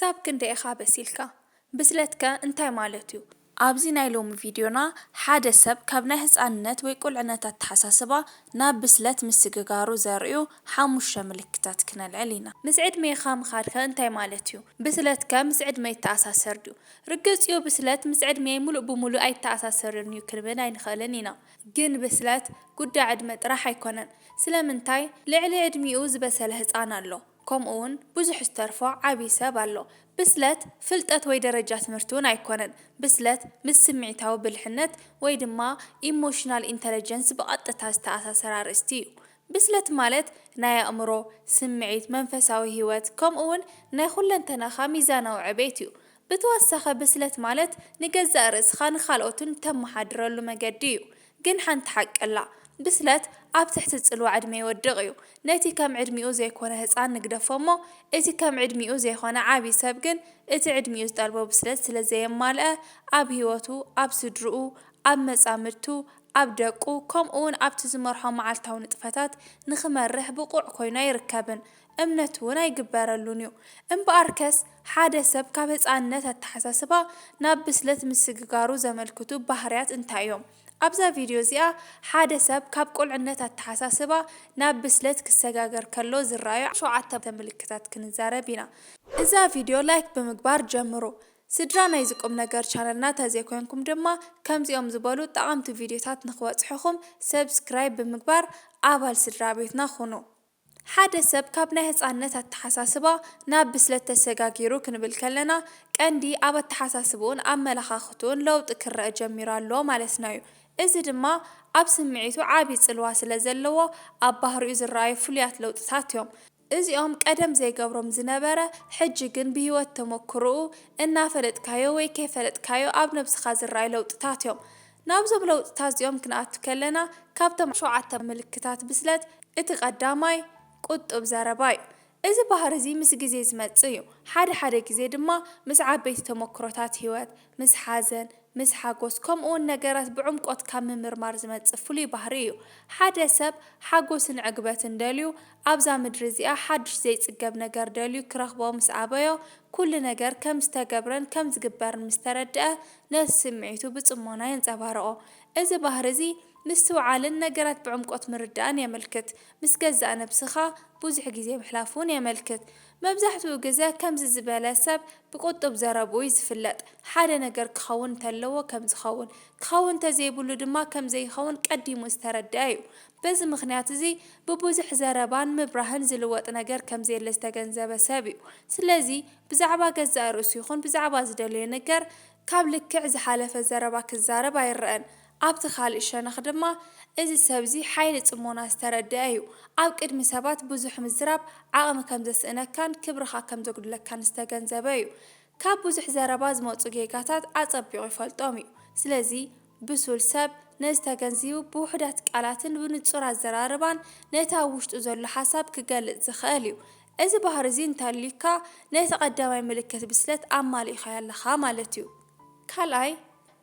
ክሳብ ክንደይ ኢኻ በሲልካ? ብስለትከ እንታይ ማለት እዩ? ኣብዚ ናይ ሎሚ ቪድዮና፣ ሓደ ሰብ ካብ ናይ ህጻንነት ወይ ቁልዕነት ኣተሓሳስባ ናብ ብስለት ምስግጋሩ ዘርእዩ ሓሙሽተ ምልክታት ክነልዕል ኢና። ምስ ዕድሜኻ ምኻድከ እንታይ ማለት እዩ? ብስለትከ ምስ ዕድመ ይተኣሳሰር ድዩ? ርግጽ እዩ፣ ብስለት ምስ ዕድሜ ሙሉእ ብሙሉእ ኣይተኣሳሰርን እዩ ክንብል ኣይንኽእልን ኢና። ግን ብስለት ጉዳይ ዕድመ ጥራሕ ኣይኮነን። ስለምንታይ? ልዕሊ ዕድሚኡ ዝበሰለ ህጻን ኣሎ። ከምኡውን ብዙሕ ዝተርፎ ዓቢ ሰብ ኣሎ። ብስለት ፍልጠት ወይ ደረጃ ትምህርቲ እውን ኣይኮነን። ብስለት ምስ ስምዒታዊ ብልሕነት ወይ ድማ ኢሞሽናል ኢንተለጀንስ ብቐጥታ ዝተኣሳሰር ኣርእስቲ እዩ። ብስለት ማለት ናይ ኣእምሮ፣ ስምዒት፣ መንፈሳዊ ህይወት፣ ከምኡውን ናይ ኩለንተናኻ ሚዛናዊ ዕቤት እዩ። ብተወሳኸ ብስለት ማለት ንገዛእ ርእስኻ ንኻልኦትን እተመሓድረሉ መገዲ እዩ። ግን ሓንቲ ሓቂ ኣላ። ብስለት ኣብ ትሕቲ ጽልዋ ዕድመ ይወድቕ እዩ። ነቲ ከም ዕድሚኡ ዘይኮነ ህጻን ንግደፎ እሞ፣ እቲ ከም ዕድሚኡ ዘይኮነ ዓቢ ሰብ ግን እቲ ዕድሚኡ ዝጠልቦ ብስለት ስለ ዘየማልአ፣ ኣብ ህይወቱ፣ ኣብ ስድርኡ፣ ኣብ መጻምድቱ፣ ኣብ ደቁ፣ ከምኡውን ኣብቲ ዝመርሖ መዓልታዊ ንጥፈታት ንኽመርሕ ብቑዕ ኮይኑ ኣይርከብን። እምነቱ እውን ኣይግበረሉን እዩ። እምበኣርከስ፣ ሓደ ሰብ ካብ ህጻንነት ኣተሓሳስባ ናብ ብስለት ምስግጋሩ ዘመልክቱ ባህርያት እንታይ እዮም? ኣብዛ ቪድዮ እዚኣ፣ ሓደ ሰብ ካብ ቁልዕነት ኣተሓሳስባ ናብ ብስለት ክሰጋገር ከሎ ዝረኣዩ ሸውዓተ ምልክታት ክንዛረብ ኢና። እዛ ቪድዮ ላይክ ብምግባር ጀምሩ። ስድራ ናይዚ ቁም ነገር ቻነልና ተዘይኮንኩም ድማ፣ ከምዚኦም ዝበሉ ጠቐምቲ ቪድዮታት ንኽበጽሑኹም ሰብስክራይብ ብምግባር ኣባል ስድራ ቤትና ኩኑ። ሓደ ሰብ ካብ ናይ ህጻንነት ኣተሓሳስባ ናብ ብስለት ተሰጋጊሩ ክንብል ከለና፣ ቀንዲ ኣብ ኣተሓሳስብኡን ኣመለኻኽትኡን ለውጢ ክረአ ጀሚሩ ኣሎ ማለትና እዩ። እዚ ድማ ኣብ ስምዒቱ ዓቢ ጽልዋ ስለ ዘለዎ፣ ኣብ ባህሪኡ ዝረኣዩ ፍሉያት ለውጥታት እዮም። እዚኦም ቀደም ዘይገብሮም ዝነበረ፣ ሕጂ ግን ብህይወት ተመክሮኡ እናፈለጥካዮ ወይ ከይፈለጥካዮ ኣብ ነብስኻ ዝረኣዩ ለውጥታት እዮም። ናብዞም ለውጥታት እዚኦም ክንኣቱ ከለና፣ ካብቶም ሸውዓተ ምልክታት ብስለት እቲ ቀዳማይ ቁጡብ ዘረባ እዩ። እዚ ባህሪ እዚ ምስ ግዜ ዝመጽእ እዩ። ሓደ ሓደ ግዜ ድማ ምስ ዓበይቲ ተመክሮታት ህይወት፣ ምስ ሓዘን፣ ምስ ሓጎስ፣ ከምኡውን ነገራት ብዕምቆት ካብ ምምርማር ዝመጽእ ፍሉይ ባህሪ እዩ። ሓደ ሰብ ሓጎስን ዕግበትን ደልዩ፣ ኣብዛ ምድሪ እዚኣ ሓድሽ ዘይጽገብ ነገር ደልዩ ክረኽቦ ምስ ኣበዮ፣ ኩሉ ነገር ከም ዝተገብረን ከም ዝግበርን ምስ ተረድአ፣ ነቲ ስምዒቱ ብጽሞና የንጸባርቖ። እዚ ባህሪ እዚ ምስትውዓልን ነገራት ብዕምቆት ምርዳእን የመልክት። ምስ ገዛእ ነብስኻ ብዙሕ ግዜ ምሕላፉ እውን የመልክት። መብዛሕትኡ ግዜ ከምዚ ዝበለ ሰብ ብቁጡብ ዘረብኡ እዩ ዝፍለጥ። ሓደ ነገር ክኸውን እንተለዎ ከም ዝኸውን፣ ክኸውን እንተዘይብሉ ድማ ከም ዘይኸውን ቀዲሙ ዝተረድአ እዩ። በዚ ምኽንያት እዚ ብብዙሕ ዘረባን ምብራህን ዝልወጥ ነገር ከም ዘየለ ዝተገንዘበ ሰብ እዩ። ስለዚ ብዛዕባ ገዛእ ርእሱ ይኹን ብዛዕባ ዝደለዮ ነገር ካብ ልክዕ ዝሓለፈ ዘረባ ክዛረብ ኣይረኣን። ኣብቲ ካልእ ሸነኽ ድማ፣ እዚ ሰብ እዚ ሓይሊ ጽሞና ዝተረድአ እዩ። ኣብ ቅድሚ ሰባት ብዙሕ ምዝራብ ዓቕሚ ከም ዘስእነካን ክብርኻ ከም ዘጉድለካን ዝተገንዘበ እዩ። ካብ ብዙሕ ዘረባ ዝመጹ ጌጋታት ኣጸቢቑ ይፈልጦም እዩ። ስለዚ፣ ብሱል ሰብ ነዚ ተገንዚቡ፣ ብውሑዳት ቃላትን ብንጹር ኣዘራርባን ነቲ ኣብ ውሽጡ ዘሎ ሓሳብ ክገልጽ ዝኽእል እዩ። እዚ ባህሪ እዚ እንተልዩካ፣ ነቲ ቀዳማይ ምልክት ብስለት ኣማሊእካዮ ኣለኻ ማለት እዩ። ካልኣይ፣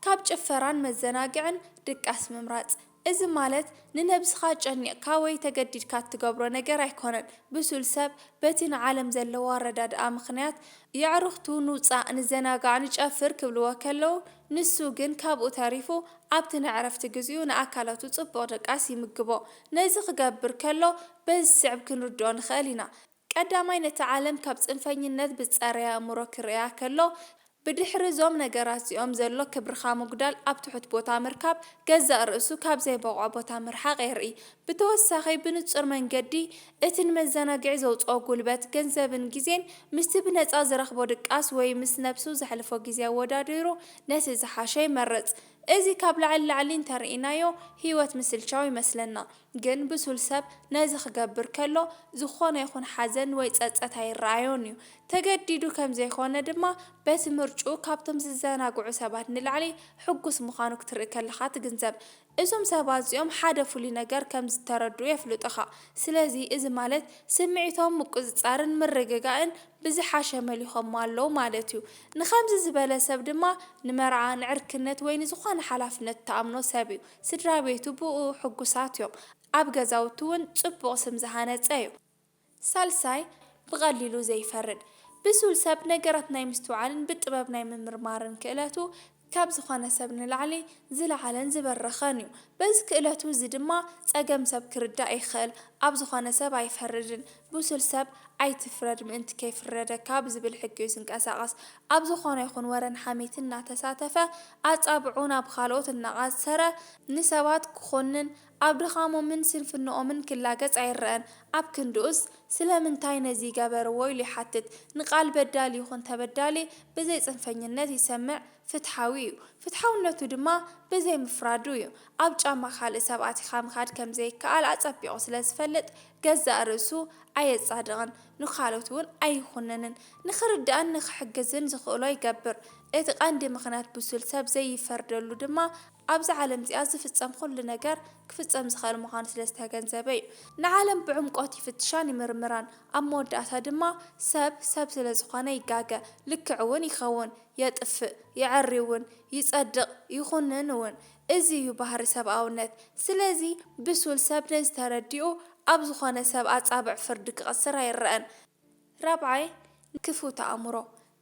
ካብ ጭፈራን መዘናግዕን ድቃስ ምምራጽ። እዚ ማለት ንነብስኻ ጨኒቕካ ወይ ተገዲድካ እትገብሮ ነገር ኣይኮነን። ብሱል ሰብ በቲ ንዓለም ዘለዎ ኣረዳድኣ ምኽንያት፣ የዕሩኽቱ ንውጻእ፣ ንዘናጋዕ፣ ንጨፍር ክብልዎ ከለዉ፣ ንሱ ግን ካብኡ ተሪፉ ኣብቲ ናይ ዕረፍቲ ግዜኡ ንኣካላቱ ጽቡቕ ድቃስ ይምግቦ። ነዚ ክገብር ከሎ በዚ ዝስዕብ ክንርድኦ ንኽእል ኢና። ቀዳማይ፣ ነቲ ዓለም ካብ ጽንፈኝነት ብዝጸረየ ኣእምሮ ክርእያ ከሎ፣ ብድሕሪ እዞም ነገራት እዚኦም ዘሎ ክብርኻ ምጉዳል፣ ኣብ ትሑት ቦታ ምርካብ፣ ገዛእ ርእሱ ካብ ዘይበቕዖ ቦታ ምርሓቕ የርኢ። ብተወሳኺ፣ ብንጹር መንገዲ እቲ ንመዘናግዒ ዘውጽኦ ጉልበት፣ ገንዘብን ግዜን ምስቲ ብነጻ ዝረኽቦ ድቃስ ወይ ምስ ነብሱ ዘሕልፎ ግዜ ኣወዳዲሩ ነቲ ዝሓሸ ይመርጽ። እዚ ካብ ላዕሊ ላዕሊ እንተርኢናዮ፣ ህይወት ምስልቻው ይመስለና። ግን ብሱል ሰብ ነዚ ክገብር ከሎ፣ ዝኾነ ይኹን ሓዘን ወይ ጸጸት ኣይረኣዮን እዩ። ተገዲዱ ከም ዘይኮነ ድማ፣ በቲ ምርጭኡ ካብቶም ዝዘናግዑ ሰባት ንላዕሊ ሕጉስ ምዃኑ ክትርኢ ከለኻ ትግንዘብ። እዞም ሰባት እዚኦም ሓደ ፍሉይ ነገር ከም ዝተረድኡ የፍልጡኻ። ስለዚ፣ እዚ ማለት ስምዒቶም ምቁጽጻርን ምርግጋእን ብዝሓሸ መሊኾሞ ኣለዉ ማለት እዩ። ንኸምዚ ዝበለ ሰብ ድማ ንመርዓ፣ ንዕርክነት ወይ ንዝኾነ ሓላፍነት እትኣምኖ ሰብ እዩ። ስድራ ቤቱ ብእኡ ሕጉሳት እዮም። ኣብ ገዛውቱ እውን ጽቡቕ ስም ዝሃነጸ እዩ። ሳልሳይ፣ ብቐሊሉ ዘይፈርድ። ብሱል ሰብ ነገራት ናይ ምስትውዓልን ብጥበብ ናይ ምምርማርን ክእለቱ ካብ ዝኾነ ሰብ ንላዕሊ ዝለዓለን ዝበረኸን እዩ። በዚ ክእለቱ እዚ ድማ ጸገም ሰብ ክርዳእ ይኽእል። ኣብ ዝኾነ ሰብ ኣይፈርድን። ብሱል ሰብ ኣይትፍረድ ምእንቲ ከይፍረደካ ብዝብል ሕጊ እዩ ዝንቀሳቐስ። ኣብ ዝኾነ ይኹን ወረን ሓሜትን እናተሳተፈ ኣጻብዑ ናብ ካልኦት እናቐሰረ ንሰባት ክኾንን ኣብ ድኻሞምን ስንፍንኦምን ክላገጽ ኣይረኣን። ኣብ ክንድኡስ ስለምንታይ ነዚ ይገበርዎ ኢሉ ይሓትት። ንቓል በዳሊ ይኹን ተበዳሊ ብዘይ ጽንፈኝነት ይሰምዕ፣ ፍትሓዊ እዩ። ፍትሓውነቱ ድማ ብዘይ ምፍራዱ እዩ። ኣብ ጫማ ካልእ ሰብ ኣቲኻ ምኻድ ከም ዘይከኣል ኣጸቢቑ ስለ ዝፈልጥ ገዛእ ርእሱ ኣየጻድቕን ንኻልኦት እውን ኣይኹንንን። ንኽርዳእን ንኽሕግዝን ዝኽእሎ ይገብር። እቲ ቀንዲ ምኽንያት ብሱል ሰብ ዘይፈርደሉ ድማ ኣብዛ ዓለም እዚኣ ዝፍጸም ኩሉ ነገር ክፍጸም ዝኽእል ምዃኑ ስለ ዝተገንዘበ እዩ። ንዓለም ብዕምቆት ይፍትሻን ይምርምራን። ኣብ መወዳእታ ድማ ሰብ ሰብ ስለ ዝኾነ ይጋገ፣ ልክዕ እውን ይኸውን፣ የጥፍእ፣ የዐሪ እውን፣ ይጸድቕ፣ ይኹንን እውን። እዚ እዩ ባህሪ ሰብኣውነት። ስለዚ ብሱል ሰብ ነዚ ተረዲኡ ኣብ ዝኾነ ሰብ ኣጻብዕ ፍርዲ ክቐስር ኣይረኣን። ራብዓይ፣ ክፉት ኣእምሮ።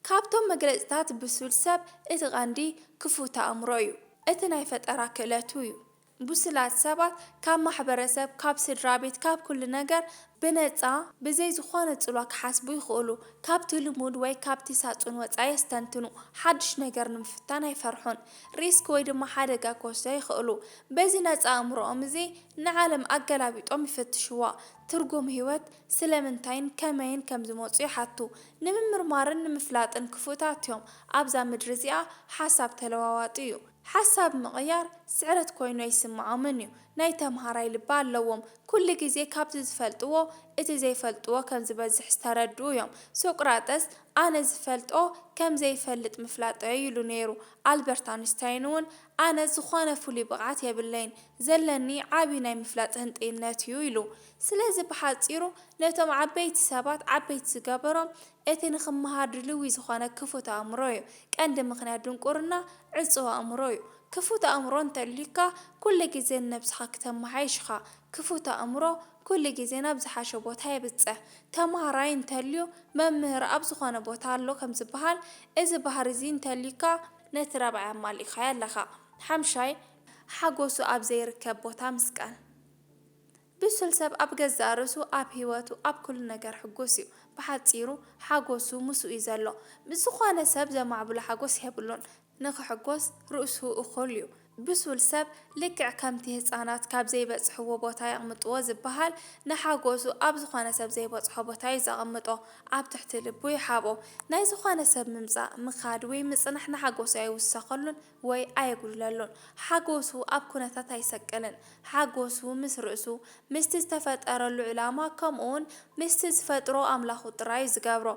ካብቶም መግለጽታት ብሱል ሰብ እቲ ቀንዲ ክፉት ኣእምሮ እዩ። እቲ ናይ ፈጠራ ክእለቱ እዩ። ብሱላት ሰባት ካብ ማሕበረሰብ፣ ካብ ስድራ ቤት፣ ካብ ኩሉ ነገር ብነጻ ብዘይ ዝኾነ ጽልዋ ክሓስቡ ይኽእሉ። ካብቲ ልሙድ ወይ ካብቲ ሳጹን ወጻኢ የስተንትኑ። ሓድሽ ነገር ንምፍታን ኣይፈርሑን። ሪስክ ወይ ድማ ሓደጋ ክወስዱ ይኽእሉ። በዚ ነጻ ኣእምሮኦም እዚ ንዓለም ኣገላቢጦም ይፈትሽዋ። ትርጉም ህይወት ስለምንታይን ከመይን ከም ዝመጹ ይሓቱ። ንምምርማርን ንምፍላጥን ክፉታት እዮም። ኣብዛ ምድሪ እዚኣ ሓሳብ ተለዋዋጢ እዩ። ሓሳብ ምቕያር ስዕረት ኮይኑ ኣይስምዖምን እዩ። ናይ ተምሃራይ ልቢ ኣለዎም። ኩሉ ግዜ ካብቲ ዝፈልጥዎ እቲ ዘይፈልጥዎ ከም ዝበዝሕ ዝተረድኡ እዮም። ሶቅራጠስ ኣነ ዝፈልጦ ከም ዘይፈልጥ ምፍላጠይ ኢሉ ነይሩ። ኣልበርት ኣንስታይን እውን ኣነ ዝኾነ ፍሉይ ብቕዓት የብለይን፣ ዘለኒ ዓቢ ናይ ምፍላጥ ህንጥይነት እዩ ኢሉ። ስለዚ ብሓጺሩ ነቶም ዓበይቲ ሰባት ዓበይቲ ዝገበሮም እቲ ንኽመሃር ድልዊ ዝኾነ ክፉት ኣእምሮ እዩ። ቀንዲ ምኽንያት ድንቁርና ዕጹው ኣእምሮ እዩ። ክፉት ኣእምሮ እንተልዩካ ኩሉ ግዜ ንነብስኻ ክተመሓይሽ ኢኻ። ክፉት ኣእምሮ ኩሉ ግዜ ናብ ዝሓሸ ቦታ የብጽሕ። ተምሃራይ እንተልዩ መምህር ኣብ ዝኾነ ቦታ ኣሎ ከም ዝበሃል፣ እዚ ባህሪ እዚ እንተልዩካ ነቲ ራብዓይ ኣማሊእካዮ ኣለኻ። ሓምሻይ፣ ሓጎሱ ኣብ ዘይርከብ ቦታ ምስቃን። ብሱል ሰብ ኣብ ገዛእ ርእሱ፣ ኣብ ህይወቱ፣ ኣብ ኩሉ ነገር ሕጉስ እዩ። ብሓጺሩ ሓጎሱ ምስኡ እዩ ዘሎ። ምስ ዝኾነ ሰብ ዘማዕብሎ ሓጎስ የብሉን። ንኽሕጎስ ርእሱ እኹል እዩ። ብሱል ሰብ ልክዕ ከምቲ ህጻናት ካብ ዘይበጽሕዎ ቦታ የቕምጥዎ ዝበሃል፣ ንሓጎሱ ኣብ ዝኾነ ሰብ ዘይበጽሖ ቦታ እዩ ዘቐምጦ፣ ኣብ ትሕቲ ልቡ ይሓቦ። ናይ ዝኾነ ሰብ ምምጻእ፣ ምኻድ ወይ ምጽናሕ ንሓጎሱ ኣይውሰኸሉን ወይ ኣየጉድለሉን። ሓጎሱ ኣብ ኩነታት ኣይሰቅልን። ሓጎሱ ምስ ርእሱ፣ ምስቲ ዝተፈጠረሉ ዕላማ፣ ከምኡውን ምስቲ ዝፈጥሮ ኣምላኹ ጥራይ እዩ ዝገብሮ።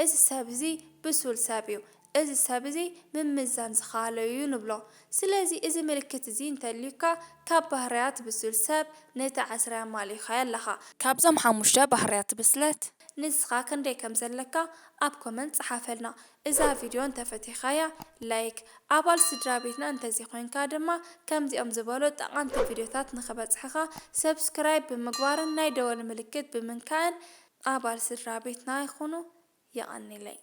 እዚ ሰብ እዚ ብሱል ሰብ እዩ። እዚ ሰብ እዚ ምምዛን ዝኸኣሎ እዩ ንብሎ። ስለዚ እዚ ምልክት እዚ እንተልዩካ፣ ካብ ባህርያት ብሱል ሰብ ነቲ ዓስራይ ኣማሊእካዮ ኣለኻ። ካብዞም ሓሙሽተ ባህርያት ብስለት ንስኻ ክንደይ ከም ዘለካ ኣብ ኮመንት ጸሓፈልና። እዛ ቪድዮ እንተፈቲኻያ ላይክ፣ ኣባል ስድራ ቤትና እንተዘይኮይንካ ድማ ከምዚኦም ዝበሉ ጠቓምቲ ቪድዮታት ንኽበጽሕኻ ሰብስክራይብ ብምግባርን ናይ ደወል ምልክት ብምንካእን ኣባል ስድራ ቤትና ይኹኑ። የቐንየለይ።